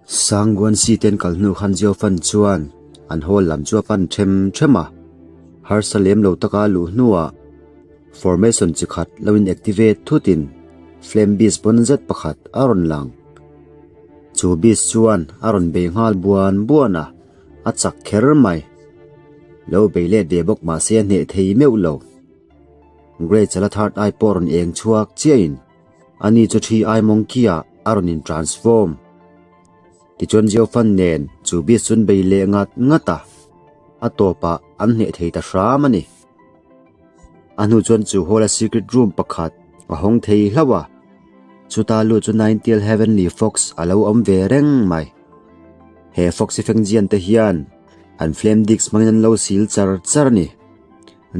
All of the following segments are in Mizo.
Sangguansi te an kal hnu khan Jiaofan chuan an hall lam chu a pan them them a, harsa lem lo taka a luh hnuah formation chi khat lo in activate thutin flame beast pawn zet pakhat a rawn lang. Chu beast chuan a rawn bei nghal buan buan a, a chak kher mai. Lo bei let ve bawk mahse a hneh thei meuh lo. Grey chala third eye pawh rawn eng chhuak chiahin ani chu thi ai monkey ah a rawn in transform. Tichuan Jiaofan nen chu beast chu an bei leh ngat ngat a, a tawpah an hneh thei ta hram a ni. A hnu chuan chu hall a secret room pakhat a hawng thei hlauh a, chuta lut chu Ninetale Heavenly Fox a lo awm ve reng mai. He Fox hi Fengjian te hian an flame disc hmangin an lo sil char char a ni.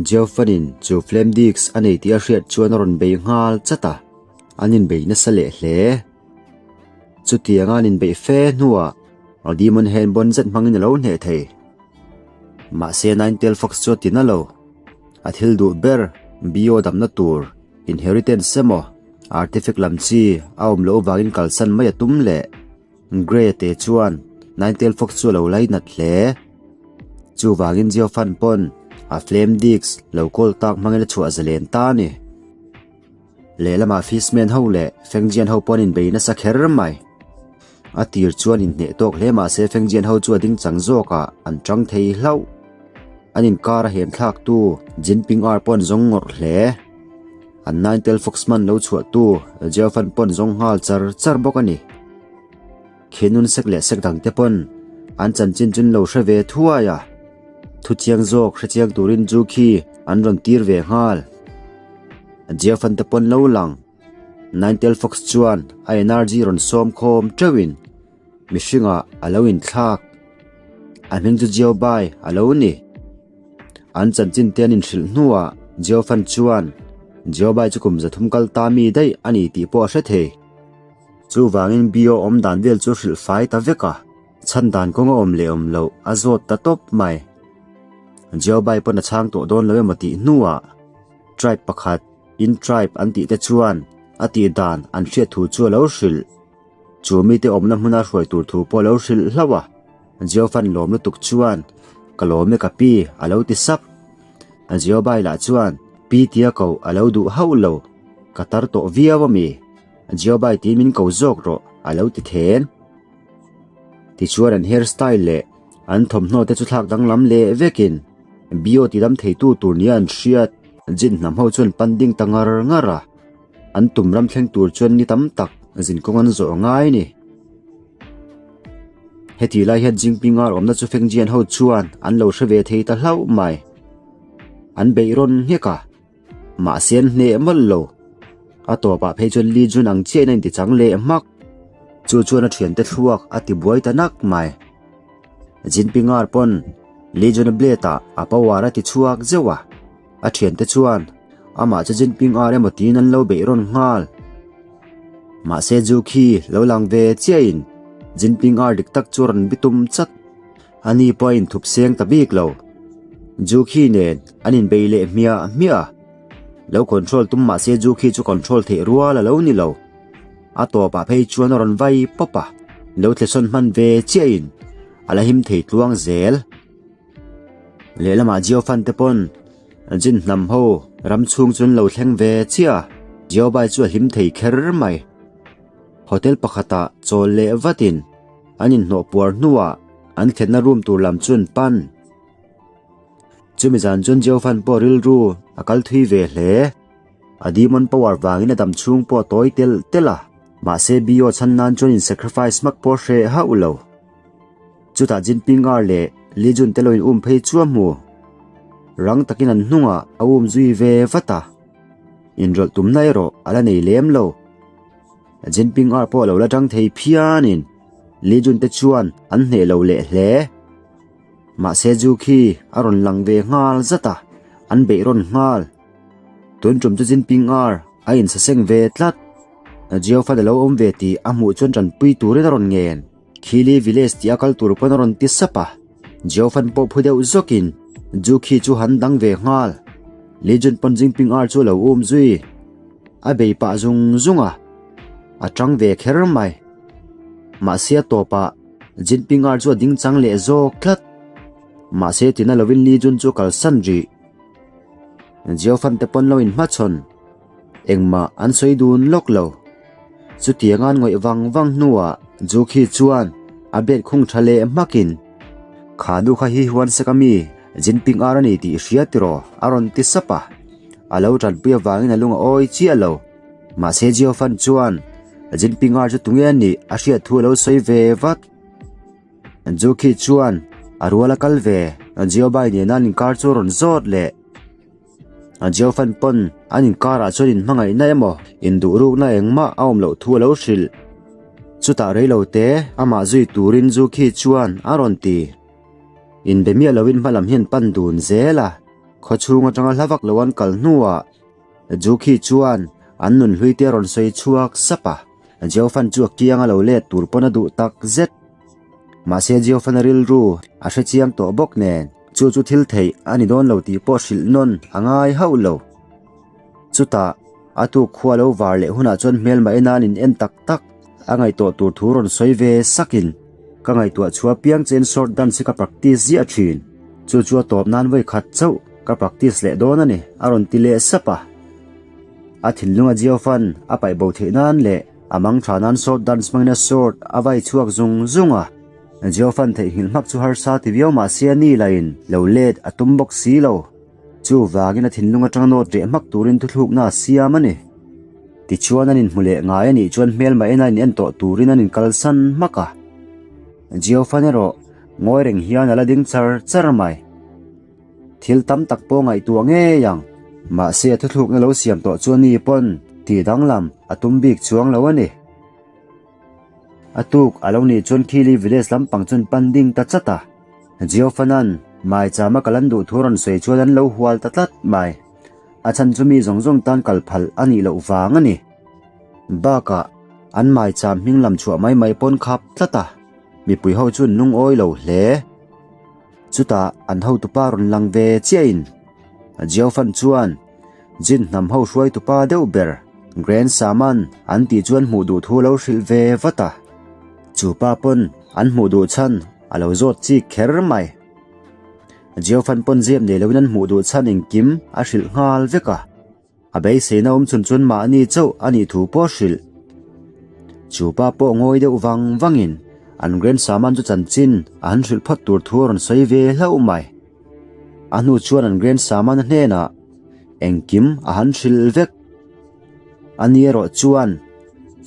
Jiaofan-in chu flame disc a nei tih a hriat chuan a rawn bei nghal chat a, an inbei nasa leh hle. Chutianga an inbeih fe hnuah a Demon Hand bawn zet hmangin a lo hneh thei. Mahse Ninetale Fox chu a ti na lo. A thil duh ber Bio damna tur Inheritance emaw Artifact lam chi a awm loh vangin kalsan mai a tum leh. Grey te chuan Ninetale Fox chu a lo lainat hle. Chuvangin Jiaofan pawn a Flame Disc lo kawl tak hmangin a chhuah zalen ta a ni. Lehlamah Fishman ho leh Fengjian ho pawh an inbei nasa kher mai. A tir chuan inhneh tawk hle mah se Fengjian ho chu a ding chang zawkah an tang thei hlauh. An inkar a hem thlaktu Jinping ar pawh an zawng ngawrh hle. An Ninetale Foxman lo chhuahtu Jiaofan pawh an zawng nghal char char bawk a ni. Khenun sek leh sek dangte pawn an chanchin chu an lo hre ve thuai a, thuchiang zawk hrechiang turin chu khi an rawn tir ve nghal. Jiafan te pawn lo lang, Ninetale Fox chuan a energy rawn sawm khawm teuhin mihringah a lo inthlak. A hming chu Jiaobai a lo ni. An chanchin te an inhrilh hnuah Jiaofan chuan Jiaobai chu kum 300 kal ta mi daih a ni tih pawh a hre thei. Chuvangin Bio awm dan vel chu hrilh fai ta vek a, chhan dan kawng a awm leh awm loh a zawt ta tawp mai. Jiaobai pawn a chhang tawh dawn lo emaw tih hnuah tribe pakhat, In tribe an tih te chuan a tih dan an hriat thu chu a lo hrilh. Chu mite awmna hmuna hruai tur thu pawh a lo hrilh hlauh a, Jiaofan lawm lutuk chuan Ka lawm e ka pi a lo ti sap. Jiaobai lah chuan Pi tia koh a lo duh hauh lo, ka tar tawh viau a mi? Jiaobai tiin min ko zawk rawh a lo ti then. Tichuan an hair style leh an thawmhnaw te chu thlak danglam leh vekin Bio ti dam theitu tur nia an hriat Jin hnam ho chuan pan ding ta ngar ngar a, an tum ram thleng tur chuan ni tam tak zin kawng an zawh ngai a ni. Heti lai hian Jingping ar awmna chu Fengjian ho chuan an lo hre ve thei ta hlauh mai. An beih rawn nghek a. Mahse an hneh mawlh lo. A tawpah phei chuan Li Jun ang chiahin a intichang leh hmak. Chu chuan a thiante thluak a tibuai ta nak mai. Jinping ar pawn Li Jun a blade ah a power a ti chhuak zeuh a. A thiante chuan amah chu Jinping ar emaw tiin an lo beih rawn nghal. Mahse Zhu khi lo lang ve chiahin Jinping ar dik tak chu a rawn bitum chat. Ani pawh a inthup seng ta bik lo. Ju khi nen an inbei leh hmiah hmiah a, lo control tum mah se Ju khi chu control theih rual a lo ni lo. A tawpah phei chuan a rawn vai pawp a, lo thlesawn hman ve chiahin a la him thei tluang zel. Lehlamah Jiaofan te pawn Jin hnam ho ram chhung chu an lo thleng ve chiah a, Jiaobai chu a hlim thei kher mai. Hotel pakhatah chawl leh vatin an inhnawh puar hnuah an thlenna room tur lam chu an pan. Chumi zan chuan Jehovan pawh rilru a kal thui ve hle. A demon power vangin a dam chhung pawh a tawi telh telh a, mahse Bio chhan nan chuan in sacrifice hmak pawh hreh hauh lo. Chutah Jinping ar leh Li Jun te lo in um phei chu a hmu. Rang takin an hnungah a um zui ve vat a, inrawlh tumna erawh a la nei lem lo. Jinping ar pawh a lo la tang thei phianin Li Jun te chuan an hneh lo leh hle. Mahse Ju khi a rawn lang ve nghal zat a, an beih rawn nghal. Tun tum chu Jinping ar a insaseng ve tlat. Jiaofan a lo awm ve tih a hmuh chuan tanpui turin a rawn ngen. Khili village tih a kal tur pawn a rawn ti sap a, Jiaofan pawh phu deuh zawkin Ju khi chu han dang ve nghal. Li Jun pawn Jinping ar chu a lo um zui. A bei pah zung zung a, a tang ve kher mai. Mahse a tawpah Jinping-a chu a ding chang leh zawk tlat. Mahse tina lovin Li Jun chu a kalsan rih. Jiaofan te pawn lo inhmachhawn. Engmah an sawi dun lawk lo. Chutianga an ngawih vang vang hnuah Ju Khi chuan a bed khung tha leh hmakin, Kha nu kha hi huan sek ami, Jinping ar a ni tih i hria tiraw? a rawn ti sap a. A lo tanpui avangin a lung a awi chiah lo. Mahse Jiaofan chuan Jinping ar chu tunge a nih a hriat thu a lo sawi ve vat. Ju Khi chuan a rual a kal ve, Jiaobai nena an inkar chu a rawn zawt leh. A Jiaofan pawn an inkarah chuan inhmangaihna emaw induhrukna engmah a awm loh thu a lo hrilh. Chutah reilote amah zui turin Zu Khi chuan a rawn ti. Inbe miah loin hmalam hian pan dun zel a, khawchhung atanga hla vak lo an kal hnuah Zu Khi chuan an nun hlui te a rawn sawi chhuak sap a, Jiaofan chu a kiang a lo let tur pawn a duh tak zet. Mahse Jiaofan a rilru a hrechiang tawh bawk nen. Chu chu thil theih a ni dawn lo tih pawh hrilh nawn a ngai hauh lo. Chutah, a tuk khua lo var leh hunah chuan hmelmah enan in en tak tak a ngaihtuah tur thu rawn sawi ve sakin, Ka ngaihtuah chhuah piang chen short dance hi ka practice ziah thin. Chu chu a tawp nan vawi khat chauh ka practice leh dawn a ni, a rawn ti leh sap a. A thinlunga Jiaofan a paih bo theih nan leh a mang tha nan short dance hmangin a short a vai chhuak zung zung a. Jiaofan theihnghilh hmak chu harsa ti viau mah se a ni lahin lo let a tum bawk si lo. Chuvangin a thinlung atanga nawt reh hmak turin thuthlukna a siam a ni. Tichuan an inhmu leh ngai a nih chuan hmelmah ena in en tawh turin an inkalsan hmak a. Jiaofan erawh ngawi reng hian a la ding char char mai. Thil tam tak pawh ngaihtuah ngei ang. Mahse a thuthlukna lo siam tawh chu a ni pawn tih danglam a tum bik chuang lo a ni. A tuk a lo nih chuan Khili village lampang chuan pan ding ta chat a. Geofanan maichama kal an duh thu rawn sawi chuan an lo hual ta tlat mai. A chhan chu mi zawng zawng tan kal phal a nih loh vang a ni. Bakah an maicham hming lam chhuah mai mai pawn khap tlat a, mipui ho chuan lungawi lo hle. Chutah an hotupa rawn lang ve chiahin Geofan chuan Jin hnam ho hruaitupa deuh ber Grand Saman an tih chuan hmuh duh thu a lo hrilh ve vat a. Chu pa pawn an hmuh duh chhan a lo zawt chik kher mai. Geofan pawn zep nei loin an hmuh duh chhan engkim a hrilh nghal vek a. A beiseina awm chhun chuan mahni chauh a nih thu pawh a hrilh. Chu pa pawh ngawi deuh vang vangin an Grand Saman chu chanchin a han hrilh phawt tur thu a rawn sawi ve hlauh mai. A hnu chuan an Grand Saman-a hnenah engkim a han hrilh vek. Ani erawh chuan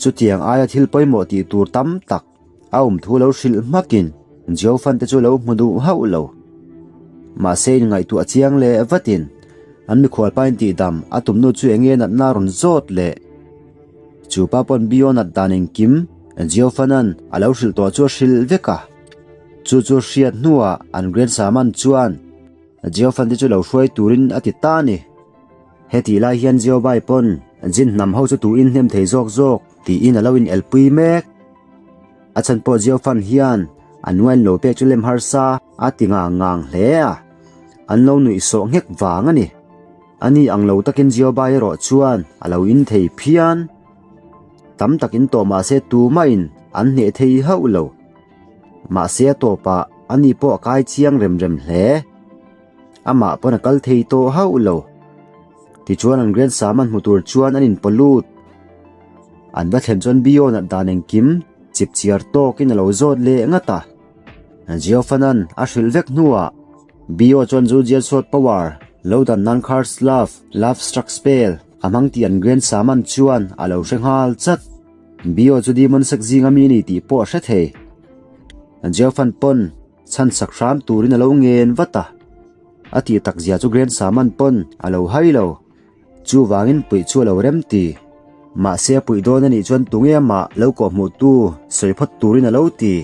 chutiang aia thil pawimawh tih tur tam tak a awm thu lo hrilh hmakin Jiaofan te chu lo hmu duh hauh lo. Mahse inngaihtuah chiang leh vatin an mikhualpa intihdam a tumnu chu enge natna a rawn zawt leh. Chu pa pawn Bio nat dan engkim Jiaofan-a'n a lo hrilh tawh chu a hrilh vek a. Chu chu hriat hnuah an Grand Saman chuan Jiaofan te chu lo hruai turin a ti ta a ni. Hetih lai hian Jiaobai pawn Jin hnam ho chu tuin hnem thei zawk zawk tiin a lo in elpui mek. A chhan pawh Jiaofan hian an wine lo pek chu lem harsa a ti ngang ngang hle a, an lo nuih sawh nghek vang a ni. Ani ang lo takin Jiaobai erawh chuan a lo in thei phian. Tam takin tawh mahse tumahin an hneh thei hauh lo. Mahse a tawpah ani pawh a kai chiang rem rem hle. Amah pawn a kal thei tawh hauh lo. Tichuan an Grand Saman hmu tur chuan an inpawlut. An va thlen chuan Beyond-a dan engkim chip chiar tawkin a lo zawt leh ngat a. Geofanan a hrilh vek hnuah Bio chuan Zujian Sword Power lo dan nan Curse Love, Love Struck Spell a hmang tih an Grand Saman chuan a lo hre nghal chat. Bio chu Demon Sek zinga mi a ni tih pawh a hre thei. Geofan pawn chhan sak hram turin a lo ngen vat a. A tih tak zia chu Grand Saman pawn a lo hai lo. Chuvangin puih chu a lo rem ti. Mahse a puih dawn a nih chuan tunge amah lo kawhhmuh tu sawi phawt turin a lo ti.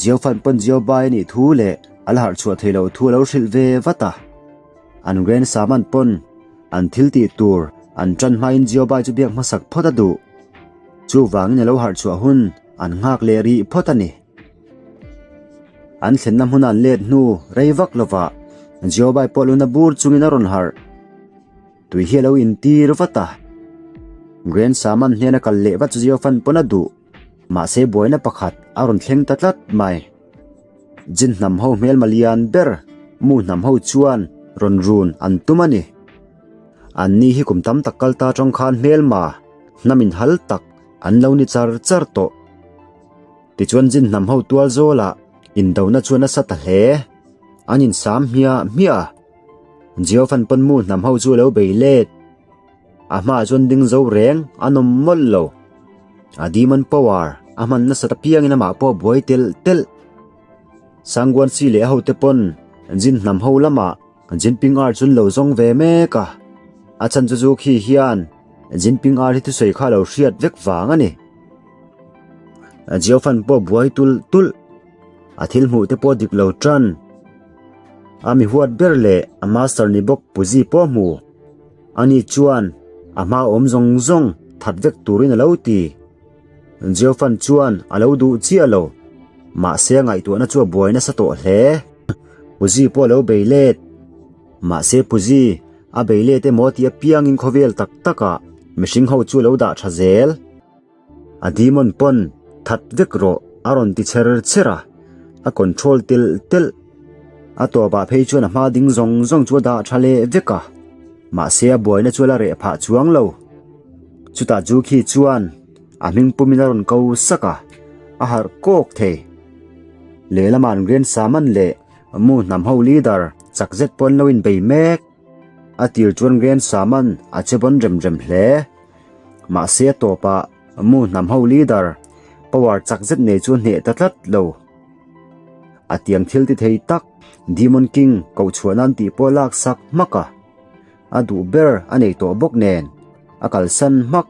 Geofan pawn Geobai a nih thu leh a la harh chhuah theih loh thu a lo hrilh ve vat a. An Grand Saman pawn An thil tih tur an ṭan hmain Jiobai chu biak hmasak phawt a duh. Chuvangin a lo harh chhuah hun an nghak leh rih phawt a ni. An thlenna hmuna an let hnu rei vak lovah Jiobai pawh luna bur chungin a rawn harh. Tui hi a lo intir vat a. Grand Saman hnena kal leh vat chu Jiofan pawn a duh. Mahse buaina pakhat a rawn thleng ta tlat mai. Jin hnam ho hmelma lian ber Mu hnam ho chuan rawn run an tum a ni. An ni hi kum tam tak kal ta tawng khan hmelma hnam inhal tak an lo ni char char tawh. Tichuan Jin hnam ho tual zawlah indona chu a nasa ta hle. An insam hmiah hmiah a. Jehovan pawn Mu hnam ho chu a lo bei let. A hmaah chuan ding zo reng a nawm mawlh lo. A demon power a hman nasat apiangin amah pawh a buai telh telh. Sangguansi leh a hote pawn Jin hnam ho lamah Jinping ar chu an lo zawng ve mek a. A chhan chu chu khi hian Jinping ar hi thusawi kha a lo hriat vek vang a ni. Jiaofan pawh a buai tulh tulh. A thil hmuh te pawh dik lo tan. A mi huat ber leh a master ni bawk Puzi pawh a hmu. Ani chuan a hma awm zawng zawng that vek turin a lo ti. Jiaofan chuan a lo duh chiah lo. Mahse a ngaihtuahna chu a buai nasa tawh hle. Puzi pawh a lo bei let. Mahse Puzi a bei let emaw tih apiangin khawvel tak takah mihring ho chu a lo dah tha zel. A demon pawn that vek rawh a rawn ti cher cher a, a control telh telh. A tawpah phei chuan a hma ding zawng zawng chu a dah tha leh vek a, mahse a buaina chu a la reh phah chuang lo. Chutah chu khi chuan a hming pumin a rawn ko sak a, a harh kawk thei. Lehlamah an Grand Saman leh Mu hnam ho leader chak zet pawn lo inbei mek. A tir chuan Grand Saman a che bawn rem rem hle. Mahse a tawpah Mu hnam ho leader power chak zet nei chu a hneh ta tlat lo. A tiang thil ti thei tak Demon King koh chhuah nan tih pawh a lak sak hmak a, a duh ber a nei tawh bawk nen a kalsan hmak.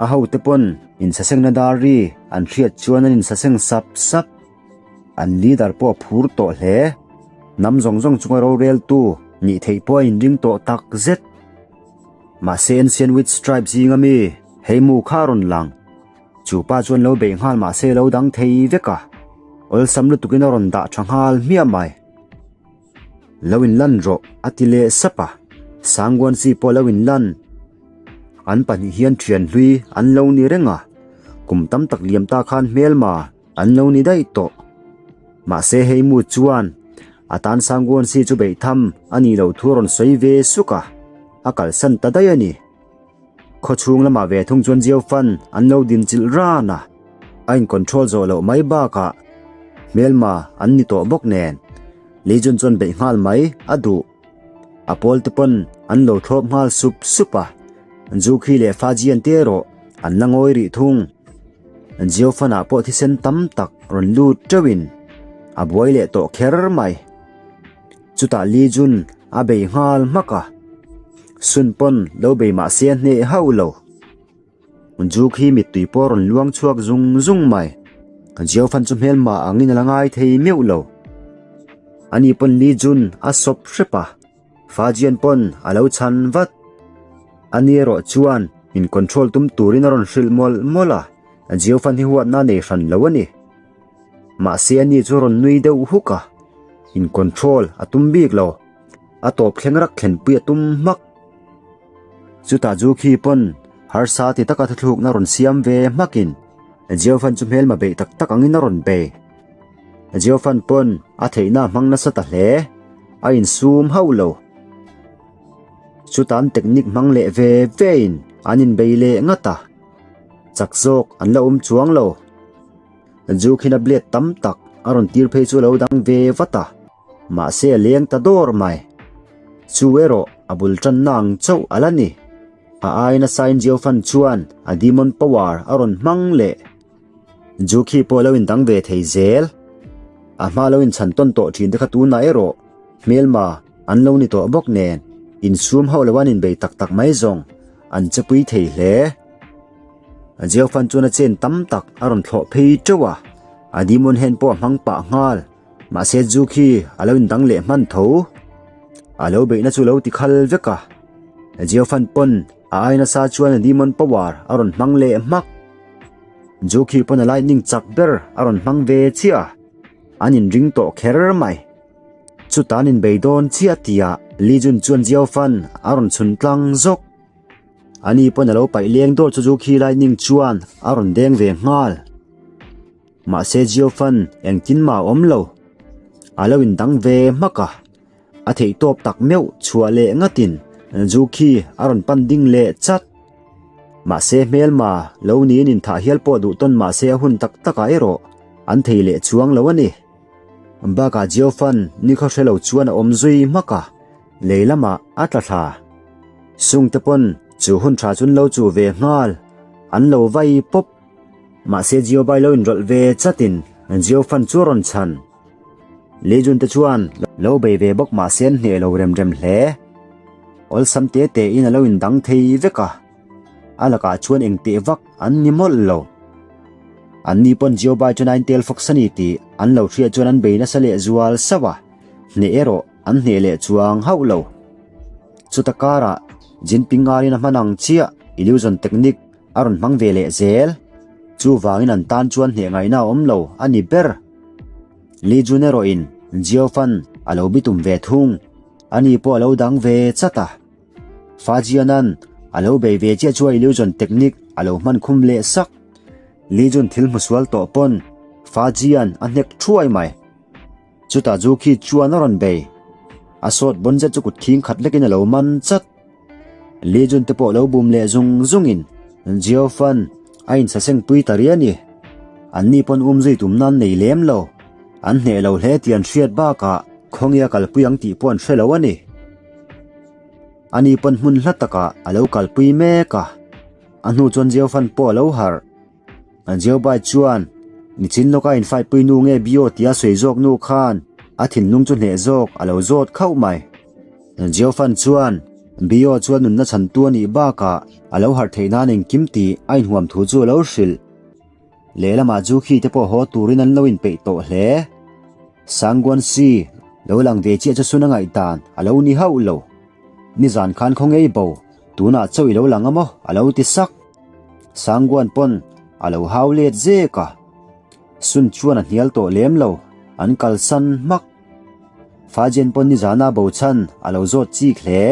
A hote pawn insasengna dar ri an hriat chuan an insaseng sap sap. An leader pawh a phur tawh hle. Hnam zawng zawng chunga roreltu nih theih pawh a inring tawh tak zet. Mahse Ancient Witch Tribe zinga mi Heimu kha a rawn lang. Chu pa chuan lo beih nghal mahse lo dang thei vek a, awlsam lutukin a rawn dah tha nghal hmiah mai. Lo inlan rawh a ti leh sap a, Sangguansi pawh lo inlan. An pahnih hian thian hlui an lo ni reng a, kum tam tak liam ta khan hmelma an lo ni daih tawh. Mahse Heimu chuan a tan Sangguansi chu beih tham a nih loh thu a rawn sawi ve suk a, a kalsan ta daih a ni. Khawchhung lamah ve thung chuan Jiaofan an lo din chilh ran a, a in control zawh loh mai bakah hmelma an ni tawh bawk nen Li Jun chuan beih nghal mai a duh. A pawl te pawn an lo thlawp nghal sup sup a, Zhu Khi leh Fa Jian te erawh an la ngawi rih thung. Jiaofan ah pawh thisen tam tak rawn lut teuhin a buai leh tawh kher mai. Chutah Li Jun a bei nghal hmak a, Sun pawn lo bei mah se a hneh hauh lo. Ju khi mittui pawh a rawn luang chhuak zung zung mai. Jiao Fan chu hmelma angin a la ngai thei meuh lo. Ani pawn Li Jun a sawp hrep a, Fa Jian pawn a lo chhan vat. Ani erawh chuan in control tum turin a rawn hrilh mawlh mawlh a, Jiao Fan hi huatna a nei hran lo a ni. Mahse ani chu a rawn nui deuh huk a, in control a tum bik lo, a tawp thleng rak thlenpui a tum hmak. Chutah chu khi pawn harsa ti taka thuthlukna rawn siam ve hmakin Jiaofan chu hmelma beih tak tak angin a rawn bei. Jiaofan pawn a theihna a hmang nasa ta hle, a insum hauh lo. Chutan technique hmang leh ve vein an inbei leh ngat a, chak zawk an la awm chuang lo. Zu khina blade tam tak a rawn tir phei chu a lo dang ve vat a, mahse a leng ta dawr mai. Chu erawh a bul tanna ang chauh a la ni. A ai nasa in Jiaofan chuan a demon power a rawn hmang leh. Zu khi pawh a lo indang ve thei zel. A hma lo inchhan tawn tawh thin te kha tunah erawh hmelma an lo ni tawh bawk nen insum hauh lo an inbei tak tak mai zawng an che pui thei hle. Jiaofan chuan a chen tam tak a rawn thlawh phei teuh a, a demon hand pawh a hmang pah nghal. Mahse Zu khi a lo indang leh hman tho. A lo beihna chu lo ti khal vek a. Jiaofan pawn a ai nasa chuan a demon power a rawn hmang leh hmak. Zu khi pawn a lightning chak ber a rawn hmang ve chiah a, an inring tawh kher mai. Chutah an inbei dawn chiah tihah Li Jun chuan Jiaofan a rawn chhun tlang zawk. Ani pawn a lo paih leng dawr chu chu khi lightning chuan a rawn deng ve nghal. Mahse Jiofan engtin mah a awm lo. A lo indang ve hmak a. A theihtawp tak meuh chhuah leh ngatin Zu khi a rawn pan ding leh chat. Mahse hmelma lo niin inthah hial pawh duh tawn mahse a hun tak takah erawh an thei leh chuang lo a ni. Bakah Jiofan nikhaw hre lo chuan a awm zui hmak a, lei lamah a tla thla. Sungte pawn chu hun tha chun lo chu ve nghal, an lo vai pawp. Mahse Jiobai lo inrawlh ve chatin Jiofan chu a rawn chhan. Legion te chuan lo bei ve bawk mahse an hneh lo rem rem hle. Awlsam te te in a lo indang thei vek a, a lakah chuan eng teh vak an ni mawlh lo. An ni pawn Jiobai chu nine tail fox a ni tih an lo hriat chuan an bei nasa leh zual sauh a, hneh erawh an hneh leh chuang hauh lo. Chuta karah Jinping arin a hman ang chiah illusion technique a rawn hmang ve leh zel. Chuvangin an tan chuan hneh ngaihna a awm lo a ni ber. Li Jun erawhin Jiao Fan a lo bitum ve thung. Ani pawh a lo dang ve chat a. Fa Jianan a lo bei ve chiah chu a illusion technique a lo hman khum leh sak. Li Jun thil hmu sual tawh pawn Fa Jian a hnek thuai mai. Chutah chu khi chuan a rawn bei. A sawt bawn zet chu kut khing khat lekin a lo man chat. Li Jun te pawh lo bum leh zung zungin Jiao Fan a insaseng pui ta riah a ni. Anni pawn um zui tum nan nei lem lo. An hneh lo hle tih an hriat bakah khawnge a kalpui ang tih pawh an hre lo a ni. Ani pawn hmun hla takah a lo kalpui mek a. A hnu chuan Jiao Fan pawh a lo harh. Jiao Bai chuan, Nichin lawka infaipui nu nge Bio tia sawi zawk nu khan a thinlung chu hneh zawk a lo zawt khauh mai. Jiao Fan chuan, Bio chuan nunna chhantu a nih bakah a lo harh theih nan engkim tih a inhuam thu chu a lo hrilh. Lehlamah chu khi te pawh haw turin an lo inpeih tawh hle. Sangguan Si lo lang ve chiah chu sun a ngaihdan a lo ni hauh lo. Nizan khan khaw ngei bo, tunah chauh i lo lang a maw a lo ti sak. Sangguan pawn a lo hau let zek a, Sun chuan a hnial tawh lem lo, an kalsan hmak. Fajian pawn nizana bo chhan a lo zawt chik hle.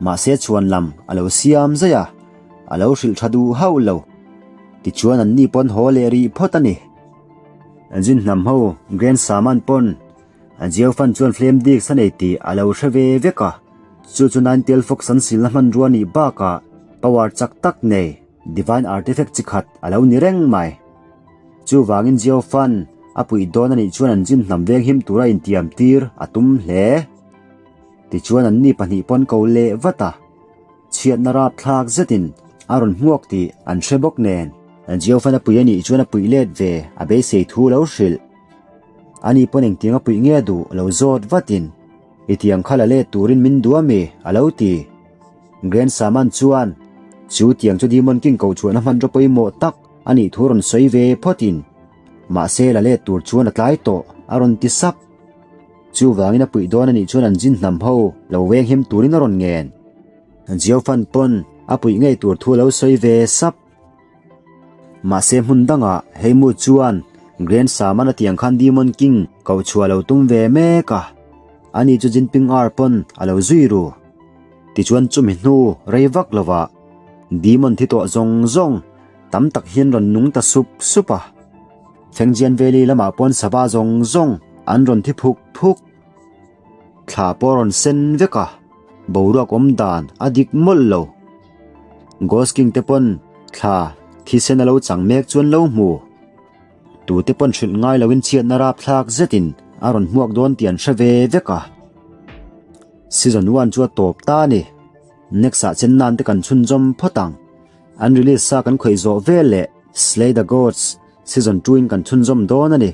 Mahse chhuan lam a lo siam zaih a, a lo hrilh tha duh hauh lo. Tichuan an ni pawn haw leh rih phawt a ni. Jin hnam ho Grand Saman pawn Jiao Fan chuan flame disc a nei tih a lo hre ve vek a, chu chu Nine Tail Fox an silna hmanrua nih bakah power chak tak nei Divine Artifact chi khat a lo ni reng mai. Chuvangin Jiao Fan a puih dawn a nih chuan an gym hnam veng him tura intiam tir a tum hle. Tichuan anni pahnih pawn ko leh vat a, chhiatna rapthlak zetin a rawn hmuak tih an hre bawk nen Jiao Fan a puih a nih chuan a puih let ve a beisei thu lo hrilh. Ani pawn engtiang a puih nge duh lo zawt vatin, I tiang kha la let turin min duh ami? a lo ti. Grand Saman chuan, Chu tiang chu Demon King ko chuan a hmanraw pawimawh tak a nih thu rawn sawi ve phawtin, mahse la let tur chuan a tlai tawh a rawn ti sap. Chuvangin a puih dawn a nih chuan an zin hnam ho lo veng him turin a rawn ngen. Jiao Fan pawn a puih ngei tur thu a lo sawi ve sap. Mahse hmun dangah Heimu chuan Grand Saman a tiang khan Demon King ko chhuah lo tum ve mek a, ani chu Jinping Ar pawn a lo zui ru. Tichuan chumi hnu rei vak lovah Demon thi tawh zawng zawng tam tak hian rawn nung ta sup sup a. Fengjian Valley lamah pawn sava zawng zawng an rawn thi phuk phuk. Thla pawh a rawn sen vek a, boruak awm dan a dik mawlh lo. Ghost King te pawn thla thisen a lo chang mek chuan lo hmu. Tute pawn hrilh ngai loin chhiatna rapthlak zetin a rawn hmuak dawn tih an hre ve vek a. Season one chu a tawp ta a ni. Next ah chen nan te kan chhunzawm phawt ang. An release sa kan khawih zawh vel leh Slay the Gods season 2 in kan chhunzawm dawn a ni.